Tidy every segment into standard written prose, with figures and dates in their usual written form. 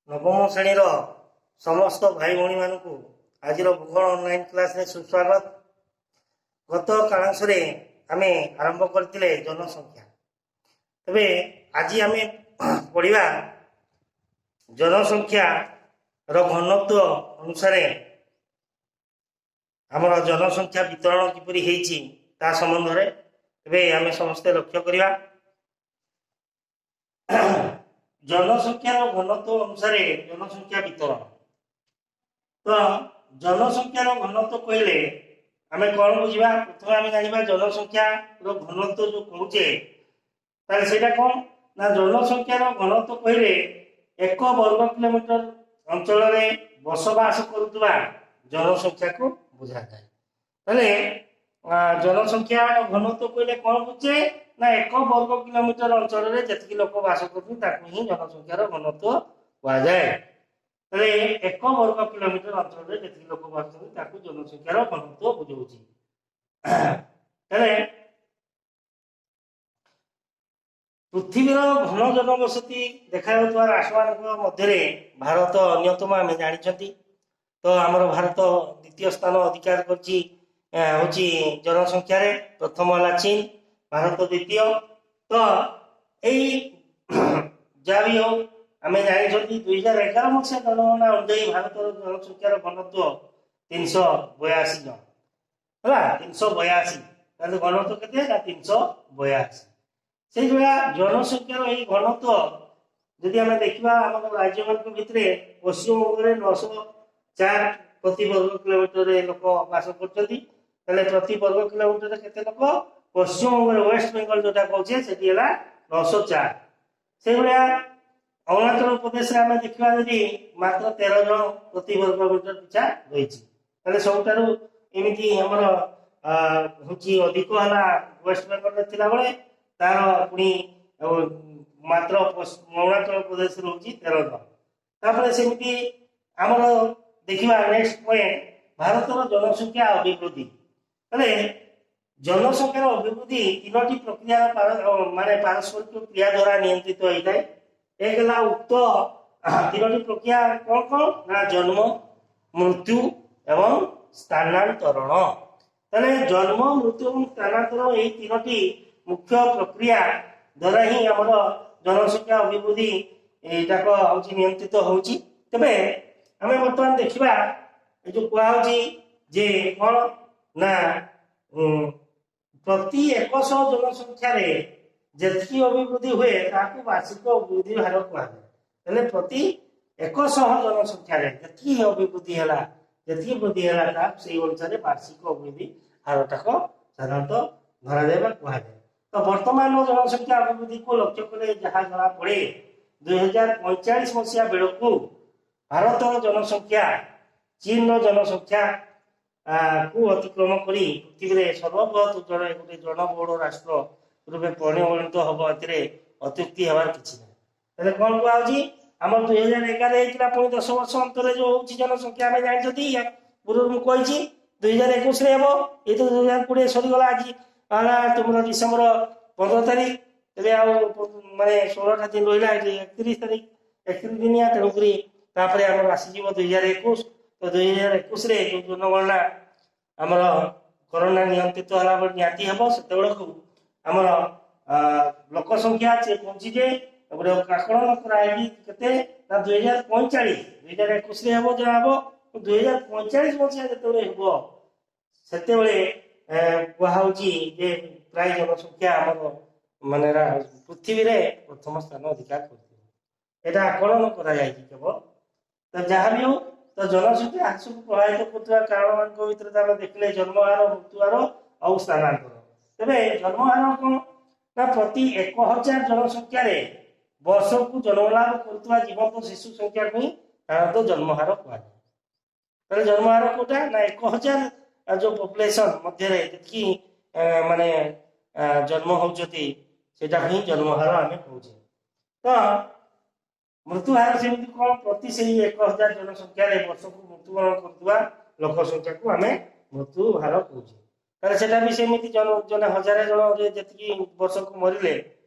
ନବମ ଶ୍ରେଣୀର ସମସ୍ତ ଭାଇ ଭଉଣୀମାନଙ୍କୁ ଆଜିର ଭୂଗୋଳ ଅନଲାଇନ୍ କ୍ଲାସରେ ସୁସ୍ୱାଗତ। ଗତ କାଳାଂଶରେ ଆମେ ଆରମ୍ଭ କରିଥିଲେ ଜନସଂଖ୍ୟା। ତେବେ ଆଜି ଆମେ ପଢ଼ିବା ଜନସଂଖ୍ୟାର ଘନତ୍ୱ ଅନୁସାରେ ଆମର ଜନସଂଖ୍ୟା ବିତରଣ କିପରି ହେଇଛି ତା ସମ୍ବନ୍ଧରେ। ତେବେ ଆମେ ସମସ୍ତେ ଲକ୍ଷ୍ୟ କରିବା, ଜନସଂଖ୍ୟାର ଘନତ୍ୱ ଅନୁସାରେ ଜନସଂଖ୍ୟା ବିତରଣ। ତ ଜନସଂଖ୍ୟାର ଘନତ୍ୱ କହିଲେ ଆମେ କଣ ବୁଝିବା? ପ୍ରଥମେ ଆମେ ଜାଣିବା, ଜନସଂଖ୍ୟାର ଘନତ୍ୱ ଯୋଉ କହୁଛେ, ତାହେଲେ ସେଇଟା କଣ ନା ଜନସଂଖ୍ୟାର ଘନତ୍ୱ କହିଲେ 1 ବର୍ଗ କିଲୋମିଟର ଅଞ୍ଚଳରେ ବସବାସ କରୁଥିବା ଜନସଂଖ୍ୟାକୁ ବୁଝାଯାଏ। ତାହେଲେ ଜନସଂଖ୍ୟା ଘନତ୍ୱ କହିଲେ କଣ ବୁଝେ ନା 1 ବର୍ଗ କିଲୋମିଟର ଅଞ୍ଚଳରେ ଯେତିକି ଲୋକ ବାସ କରୁଛନ୍ତି, ତାକୁ ହିଁ ଜନସଂଖ୍ୟାର ଘନତ୍ୱ କୁହାଯାଏ। ତାହେଲେ 1 ବର୍ଗ କିଲୋମିଟର ଅଞ୍ଚଳରେ ଯେତିକି ଲୋକ ବାସ କରୁଛନ୍ତି, ତାକୁ ଜନସଂଖ୍ୟାର ଘନତ୍ୱ ବୁଝଉଛି। ତାହେଲେ ପୃଥିବୀର ଘନ ଜନବସତି ଦେଖାଯାଉଥିବା ରାଷ୍ଟ୍ରମାନଙ୍କ ମଧ୍ୟରେ ଭାରତ ଅନ୍ୟତମ, ଆମେ ଜାଣିଛନ୍ତି। ତ ଆମର ଭାରତ ଦ୍ୱିତୀୟ ସ୍ଥାନ ଅଧିକାର କରିଛି ହଉଛି ଜନସଂଖ୍ୟାରେ। ପ୍ରଥମ ହେଲା ଚୀନ, ଭାରତ ଦ୍ୱିତୀୟ। ତ ଏଇ ଯାହା ବି ହଉ, ଆମେ ଜାଣିଛନ୍ତି 2011 ମସିହା ଜନଗଣନା ଅନୁଯାୟୀ ଭାରତର ଜନସଂଖ୍ୟାର ଘନତ୍ୱ 382 ଜଣ ହେଲା, 382। ତାହେଲେ ଘନତ୍ୱ କେତେ ନା 382। ସେଇଭଳିଆ ଜନସଂଖ୍ୟାର ଏଇ ଘନତ୍ୱ ଯଦି ଆମେ ଦେଖିବା, ଆମର ରାଜ୍ୟମାନଙ୍କ ଭିତରେ ପଶ୍ଚିମବଙ୍ଗରେ 904 ପ୍ରତି ବର୍ଗ କିଲୋମିଟରରେ ଲୋକ ବାସ କରୁଛନ୍ତି। ତାହେଲେ ପ୍ରତି ବର୍ଗ କିଲୋମିଟରରେ କେତେ ଲୋକ ପଶ୍ଚିମବଙ୍ଗରେ, ୱେଷ୍ଟ ବେଙ୍ଗଲ ଯୋଉଟା କହୁଛେ, ସେଠି ହେଲା 904। ସେଇଭଳିଆ ଅରୁଣାଚଳ ପ୍ରଦେଶରେ ଆମେ ଦେଖିବା ଯଦି, ମାତ୍ର 13 ଜଣ ପ୍ରତି ବର୍ଗ ମିଟର ପିଛା ରହିଛି। ତାହେଲେ ସବୁଠାରୁ ଏମିତି ଆମର ହଉଛି ଅଧିକ ହେଲା ୱେଷ୍ଟ ବେଙ୍ଗଲରେ ଥିଲାବେଳେ, ତାର ପୁଣି ମାତ୍ର ଅରୁଣାଚଳ ପ୍ରଦେଶରେ ରହୁଛି 13 ଜଣ। ତାପରେ ସେମିତି ଆମର ଦେଖିବା ନେକ୍ସଟ ପଏଣ୍ଟ, ଭାରତର ଜନସଂଖ୍ୟା ଅଭିବୃଦ୍ଧି। ତାହେଲେ ଜନସଂଖ୍ୟାର ଅଭିବୃଦ୍ଧି ତିନୋଟି ପ୍ରକ୍ରିୟାର ମାନେ ପାରସ୍ପରିକ କ୍ରିୟା ଦ୍ୱାରା ନିୟନ୍ତ୍ରିତ ହୋଇଥାଏ। ଏକ ହେଲା, ଉକ୍ତ ତିନୋଟି ପ୍ରକ୍ରିୟା କଣ କଣ ନା ଜନ୍ମ, ମୃତ୍ୟୁ ଏବଂ ସ୍ଥାନାନ୍ତରଣ। ତାହେଲେ ଜନ୍ମ, ମୃତ୍ୟୁ ଏବଂ ସ୍ଥାନାନ୍ତରଣ, ଏଇ ତିନୋଟି ମୁଖ୍ୟ ପ୍ରକ୍ରିୟା ଦ୍ୱାରା ହିଁ ଆମର ଜନସଂଖ୍ୟା ଅଭିବୃଦ୍ଧି ଏଇଟାକ ହଉଛି ନିୟନ୍ତ୍ରିତ ହଉଛି। ତେବେ ଆମେ ବର୍ତ୍ତମାନ ଦେଖିବା, ଏ ଯୋଉ କୁହାହଉଛି ଯେ କଣ ନା ପ୍ରତି 100 ଜନସଂଖ୍ୟାରେ ଯେତିକି ଅଭିବୃଦ୍ଧି ହୁଏ, ତାହାକୁ ବାର୍ଷିକ ଅଭିବୃଦ୍ଧି ହାର କୁହାଯାଏ। ହେଲେ ପ୍ରତି 100 ଜନସଂଖ୍ୟାରେ ଯେତିକି ଅଭିବୃଦ୍ଧି ହେଲା, ଯେତିକି ବୃଦ୍ଧି ହେଲା, ତାହା ସେଇ ଅନୁସାରେ ବାର୍ଷିକ ଅଭିବୃଦ୍ଧି ହାରଟାକ ସାଧାରଣତଃ ଧରାଯାଏ ବା କୁହାଯାଏ। ତ ବର୍ତ୍ତମାନର ଜନସଂଖ୍ୟା ଅଭିବୃଦ୍ଧିକୁ ଲକ୍ଷ୍ୟ କଲେ ଯାହା ଜଣା ପଡେ, 2045 ମସିହା ବେଳକୁ ଭାରତର ଜନସଂଖ୍ୟା ଚୀନର ଜନସଂଖ୍ୟା କୁ ଅତିକ୍ରମ କରି ପୃଥିବୀରେ ସର୍ବବୃହତ୍ ଗୋଟେ ଜନବହୁଳ ରାଷ୍ଟ୍ର ରୂପେ ପରିଗଣିତ ହବ, ଏଥିରେ ଅତ୍ୟୁକ୍ତି ହେବାର କିଛି ନାହିଁ। ତାହେଲେ କଣ କୁହାହଉଛି? ଆମର 2011 ହେଇଥିଲା, ପୁଣି 10 ବର୍ଷ ଅନ୍ତରେ ଯୋଉ ହଉଛି ଜନସଂଖ୍ୟା, ଆମେ ଜାଣିଛନ୍ତି, ୟା ପୂର୍ବରୁ ମୁଁ କହିଛି, 2021ରେ ହେବ। ଏଇ ତ 2020 ସରିଗଲା, ଆଜି ହେଲା ତୁମର ଡିସେମ୍ବର 15 ତାରିଖ। ଏବେ ଆଉ ମାନେ 16ଟା ଦିନ ରହିଲା, ଏଠି 31 ତାରିଖ, 31 ଦିନିଆ। ତେଣୁକରି ତାପରେ ଆମର ଆସିଯିବ 2021। ତ 2021ରେ ଯୋଉ ଜନଗଣନା ଆମର କରୋନା ନିୟନ୍ତ୍ରିତ ହେଲା ପରେ ନିହାତି ହେବ, ସେତେବେଳକୁ ଆମର ଲୋକ ସଂଖ୍ୟା ସେ କହୁଛି ଯେ ଗୋଟେ ଆକଳନ କରାହେଇକି କେତେ ନା 2045, 2021ରେ ହେବ ଯାହା ହେବ, 2045 ମସିହା ଯେତେବେଳେ ହେବ, ସେତେବେଳେ କୁହାହଉଛି ଯେ ପ୍ରାୟ ଜନସଂଖ୍ୟା ଆମର ମାନେ ପୃଥିବୀରେ ପ୍ରଥମ ସ୍ଥାନ ଅଧିକାର କରିଥିବ। ଏଇଟା ଆକଳନ କରାଯାଇଛି କେବଳ। ତ ଯାହା ବି ହଉ, ତ ଜନସଂଖ୍ୟା ହ୍ରାସକୁ ପ୍ରଭାବିତ କରୁଥିବା କାରଣ ମାନଙ୍କ ଭିତରେ ତ ଆମେ ଦେଖିଲେ ଜନ୍ମହାର, ମୃତ୍ୟୁହାର ଆଉ ସ୍ଥାନାନ୍ତର। ତେବେ ଜନ୍ମହାର କଣ ନା ପ୍ରତି 1000 ଜନସଂଖ୍ୟାରେ ବର୍ଷକୁ ଜନ୍ମଲାଭ କରୁଥିବା ଜୀବନ୍ତ ଶିଶୁ ସଂଖ୍ୟାକୁ ହିଁ ସାଧାରଣତଃ ଜନ୍ମହାର କୁହାଯାଏ। ତାହେଲେ ଜନ୍ମହାର କୋଉଟା ନା 1000 ଯୋଉ ପପୁଲେସନ ମଧ୍ୟରେ ଯେତିକି ମାନେ ଜନ୍ମ ହଉଛନ୍ତି, ସେଇଟାକୁ ହିଁ ଜନ୍ମହାର ଆମେ କହୁଛେ। ତ ମୃତ୍ୟୁହାର ସେମିତି କଣ? ପ୍ରତି ସେଇ 1000 ଜନସଂଖ୍ୟାରେ ବର୍ଷକୁ ମୃତ୍ୟୁବରଣ କରୁଥିବା ଲୋକ ସଂଖ୍ୟାକୁ ଆମେ ମୃତ୍ୟୁହାର କହୁଛେ। ତାହେଲେ ସେଟା ବି ସେମିତି ଜଣେ ହଜାରେ ଜଣ ଯେତିକି ବର୍ଷକୁ ମରିଲେ,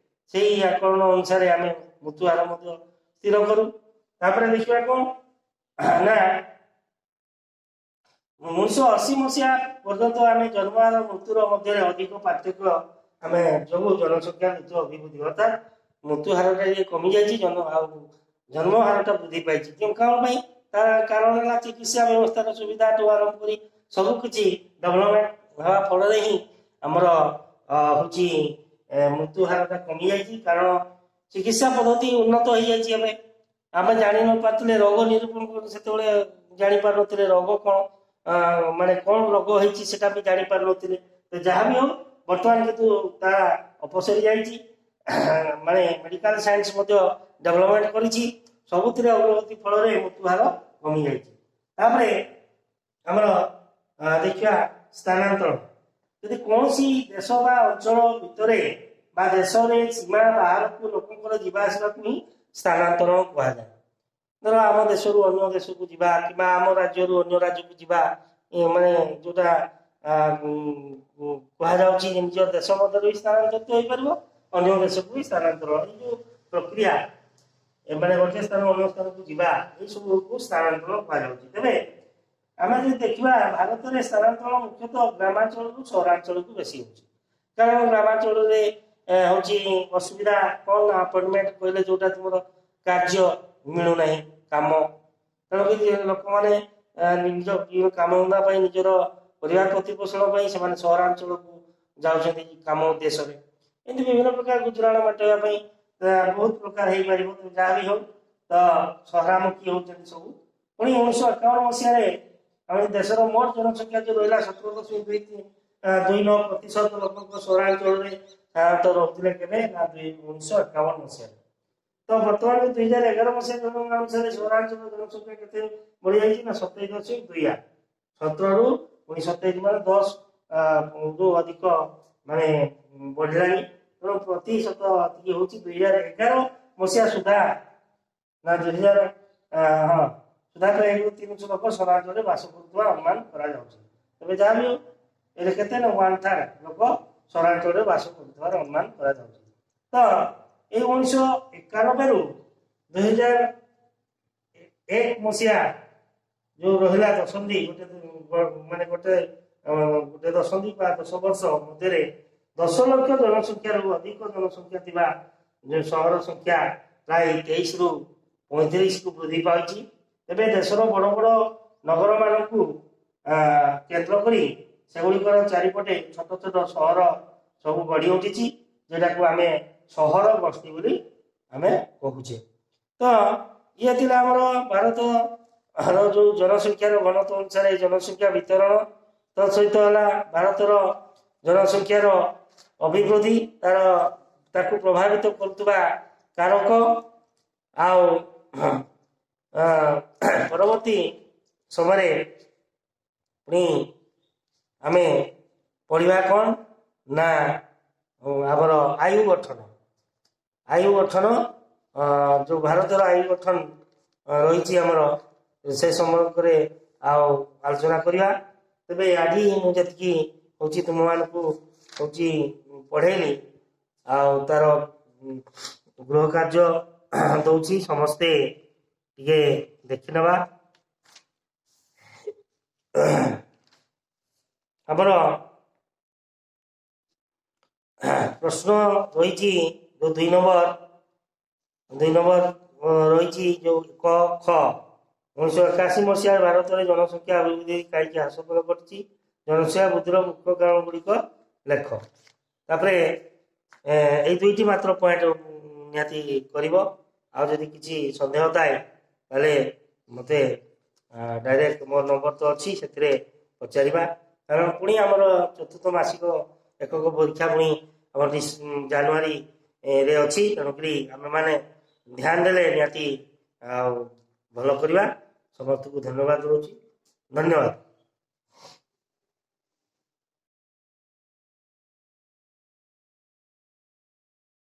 ସେଇ ଆକଳନ ଅନୁସାରେ ଆମେ ମୃତ୍ୟୁହାର ମଧ୍ୟ ସ୍ଥିର କରୁ। ତାପରେ ଦେଖିବା କଣ ନା 1980 ମସିହା ପର୍ଯ୍ୟନ୍ତ ଆମେ ଜନ୍ମ ହାର ମୃତ୍ୟୁର ମଧ୍ୟରେ ଅଧିକ ପାର୍ଥକ୍ୟ ଆମେ ଯୋଗୁଁ ଜନସଂଖ୍ୟା ଦ୍ରୁତ ଅଭିବୃଦ୍ଧି, ଅର୍ଥାତ୍ ମୃତ୍ୟୁ ହାରଟା ଟିକେ କମିଯାଇଛି, ଆଉ ଜନ୍ମ ହାରଟା ବୃଦ୍ଧି ପାଇଛି। କେଉଁ କାରଣ ପାଇଁ? ତାର କାରଣ ହେଲା ଚିକିତ୍ସା ବ୍ୟବସ୍ଥାର ସୁବିଧାଠୁ ଆରମ୍ଭ କରି ସବୁ କିଛି ଡେଭଲପମେଣ୍ଟ ହେବା ଫଳରେ ହିଁ ଆମର ହଉଛି ମୃତ୍ୟୁ ହାରଟା କମିଯାଇଛି। କାରଣ ଚିକିତ୍ସା ପଦ୍ଧତି ଉନ୍ନତ ହେଇଯାଇଛି। ଏବେ ଆମେ ଜାଣି ନ ପାରୁଥିଲେ ରୋଗ ନିରୂପଣ, ସେତେବେଳେ ଜାଣିପାରୁନଥିଲେ ରୋଗ କଣ, ମାନେ କଣ ରୋଗ ହେଇଛି ସେଟା ବି ଜାଣିପାରୁନଥିଲେ। ତ ଯାହା ବି ହଉ, ବର୍ତ୍ତମାନ କିନ୍ତୁ ତାହା ଅପସରି ଯାଇଛି। ମାନେ ମେଡିକାଲ ସାଇନ୍ସ ମଧ୍ୟ ଡେଭଲପମେଣ୍ଟ କରିଛି, ସବୁଥିରେ ଅଗ୍ରଗତି ଫଳରେ ମୃତ୍ୟୁ ହାର କମିଯାଇଛି। ତାପରେ ଆମର ଦେଖିବା ସ୍ଥାନାନ୍ତରଣ। ଯଦି କୌଣସି ଦେଶ ବା ଅଞ୍ଚଳ ଭିତରେ ବା ଦେଶରେ ସୀମା ବାହାରକୁ ଲୋକଙ୍କର ଯିବା ଆସିବାକୁ ହିଁ ସ୍ଥାନାନ୍ତରଣ କୁହାଯାଏ। ଧର ଆମ ଦେଶରୁ ଅନ୍ୟ ଦେଶକୁ ଯିବା କିମ୍ବା ଆମ ରାଜ୍ୟରୁ ଅନ୍ୟ ରାଜ୍ୟକୁ ଯିବା, ମାନେ ଯୋଉଟା କୁହାଯାଉଛି, ନିଜ ଦେଶ ମଧ୍ୟରେ ବି ସ୍ଥାନାନ୍ତରିତ ହେଇପାରିବ, ଅନ୍ୟ ଦେଶକୁ ବି ସ୍ଥାନାନ୍ତରଣ। ଏଇ ଯୋଉ ପ୍ରକ୍ରିୟା, ମାନେ ଗୋଟେ ସ୍ଥାନ ଅନ୍ୟ ସ୍ଥାନକୁ ଯିବା, ଏଇ ସବୁକୁ ସ୍ଥାନାନ୍ତରଣ କୁହାଯାଉଛି। ତେବେ ଆମେ ଯଦି ଦେଖିବା, ଭାରତରେ ସ୍ଥାନାନ୍ତରଣ ମୁଖ୍ୟତଃ ଗ୍ରାମାଞ୍ଚଳରୁ ସହରାଞ୍ଚଳକୁ ବେଶୀ ହେଉଛି। କାରଣ ଗ୍ରାମାଞ୍ଚଳରେ ହଉଛି ଅସୁବିଧା କଣ ନା ଆପଏଣ୍ଟମେଣ୍ଟ କହିଲେ ଯୋଉଟା ତୁମର କାର୍ଯ୍ୟ ମିଳୁନାହିଁ, କାମ। ତେଣୁକରି ଲୋକମାନେ ନିଜ କାମ ଧନ୍ଦା ପାଇଁ, ନିଜର ପରିବାର ପ୍ରତିପୋଷଣ ପାଇଁ ସେମାନେ ସହରାଞ୍ଚଳକୁ ଯାଉଛନ୍ତି କାମ ଉଦ୍ଦେଶ୍ୟରେ। ଏମିତି ବିଭିନ୍ନ ପ୍ରକାର ଗୁଜୁରାଣ ମେଣ୍ଟାଇବା ପାଇଁ ବହୁତ ପ୍ରକାର ହେଇପାରିବ। ଯାହା ବି ହଉ, ତ ସହରାମୁଖୀ ହଉଛନ୍ତି ସବୁ। ପୁଣି 1951 ମସିହାରେ ଆମ ଦେଶର ମୋଟ ଜନସଂଖ୍ୟା ଯୋଉ ରହିଲା, 17.29% ଲୋକଙ୍କ ସହରାଞ୍ଚଳରେ ସାଧାରଣତଃ ରହୁଥିଲେ। କେବେ ନା 1951 ମସିହାରେ। ତ ବର୍ତ୍ତମାନ 2011 ମସିହା ଜନଗଣନା ଅନୁସାରେ ସହରାଞ୍ଚଳ ଜନସଂଖ୍ୟା କେତେ ବଢିଯାଇଛି ନା 27.28। 17ରୁ ପୁଣି 27, ମାନେ 10 ରୁ ଅଧିକ ମାନେ ବଢିଲାଣି। ତେଣୁ ପ୍ରତିଶତ ଏତିକି ହଉଛି 2011 ମସିହା ସୁଦ୍ଧା ନା 2000 ହଁ ସୁଦ୍ଧା 1ରୁ 300 ଲୋକ ସହରାଞ୍ଚଳରେ ବାସ କରୁଥିବା ଅନୁମାନ କରାଯାଉଛି। ତେବେ ଯାହା ବି ହଉ, ଏରେ କେତେ ନା 1/3 ଲୋକ ସହରାଞ୍ଚଳରେ ବାସ କରୁଥିବାର ଅନୁମାନ କରାଯାଉଛି। ତ ଏଇ 1991ରୁ 2001 ମସିହା ଯୋଉ ରହିଲା ଦଶନ୍ଧି ଗୋଟେ, ମାନେ ଗୋଟେ ଗୋଟେ ଦଶନ୍ଧି ବା 10 ବର୍ଷ ମଧ୍ୟରେ 10 ଲକ୍ଷ ଜନସଂଖ୍ୟାରୁ ଅଧିକ ଜନସଂଖ୍ୟା ଥିବା ଯୋଉ ସହର ସଂଖ୍ୟା ପ୍ରାୟ 23ରୁ 35କୁ ବୃଦ୍ଧି ପାଇଛି। ତେବେ ଦେଶର ବଡ଼ ବଡ଼ ନଗରମାନଙ୍କୁ କେନ୍ଦ୍ର କରି ସେଗୁଡ଼ିକର ଚାରିପଟେ ଛୋଟ ଛୋଟ ସହର ସବୁ ଗଢ଼ି ଉଠିଛି, ଯେଉଁଟାକୁ ଆମେ ସହର ବସ୍ତି ବୋଲି ଆମେ କହୁଛେ। ତ ଇଏ ଥିଲା ଆମର ଭାରତର ଯୋଉ ଜନସଂଖ୍ୟାର ଘନତ୍ୱ ଅନୁସାରେ ଜନସଂଖ୍ୟା ବିତରଣ, ତା ସହିତ ହେଲା ଭାରତର ଜନସଂଖ୍ୟାର ଅଭିବୃଦ୍ଧି, ତାର ତାକୁ ପ୍ରଭାବିତ କରୁଥିବା କାରକ। ଆଉ ପରବର୍ତ୍ତୀ ସମୟରେ ପୁଣି ଆମେ ପଢ଼ିବା କ'ଣ ନା ଆମର ଆୟୁ ଗଠନ। ଆୟୁ ଗଠନ ଯୋଉ ଭାରତର ଆୟୁ ଗଠନ ରହିଛି ଆମର, ସେ ସମ୍ପର୍କରେ ଆଉ ଆଲୋଚନା କରିବା। ତେବେ ଆଜି ମୁଁ ଯେତିକି ହଉଛି ତୁମମାନଙ୍କୁ ହଉଛି ପଢ଼େଇଲି ଆଉ ତାର ଗୃହ କାର୍ଯ୍ୟ ଦଉଛି, ସମସ୍ତେ ଟିକେ ଦେଖିନେବା। ଆମର ପ୍ରଶ୍ନ ରହିଛି ଯୋଉ 2 ନମ୍ବର, 2 ନମ୍ବର ରହିଛି ଯୋଉ କ ଖ, 1981 ମସିହାରେ ଭାରତରେ ଜନସଂଖ୍ୟା ଅଭିବୃଦ୍ଧି କାହିଁକି ହ୍ରାସ ଘଟିଛି? ଜନସଂଖ୍ୟା ବୃଦ୍ଧିର ମୁଖ୍ୟ କାରଣ ଗୁଡ଼ିକ ଲେଖ। ତାପରେ ଏଇ ଦୁଇଟି ମାତ୍ର ପଏଣ୍ଟ ନିହାତି କରିବ। ଆଉ ଯଦି କିଛି ସନ୍ଦେହ ଥାଏ, ତାହେଲେ ମୋତେ ଡାଇରେକ୍ଟ ମୋ ନମ୍ବର ତ ଅଛି, ସେଥିରେ ପଚାରିବା। କାରଣ ପୁଣି ଆମର ଚତୁର୍ଥ ମାସିକ ଏକକ ପରୀକ୍ଷା ପୁଣି ଆମର ଜାନୁଆରୀରେ ଅଛି। ତେଣୁକରି ଆମେମାନେ ଧ୍ୟାନ ଦେଲେ ନିହାତି ଆଉ ଭଲ କରିବା। ସମସ୍ତଙ୍କୁ ଧନ୍ୟବାଦ ରହୁଛି। ଧନ୍ୟବାଦ।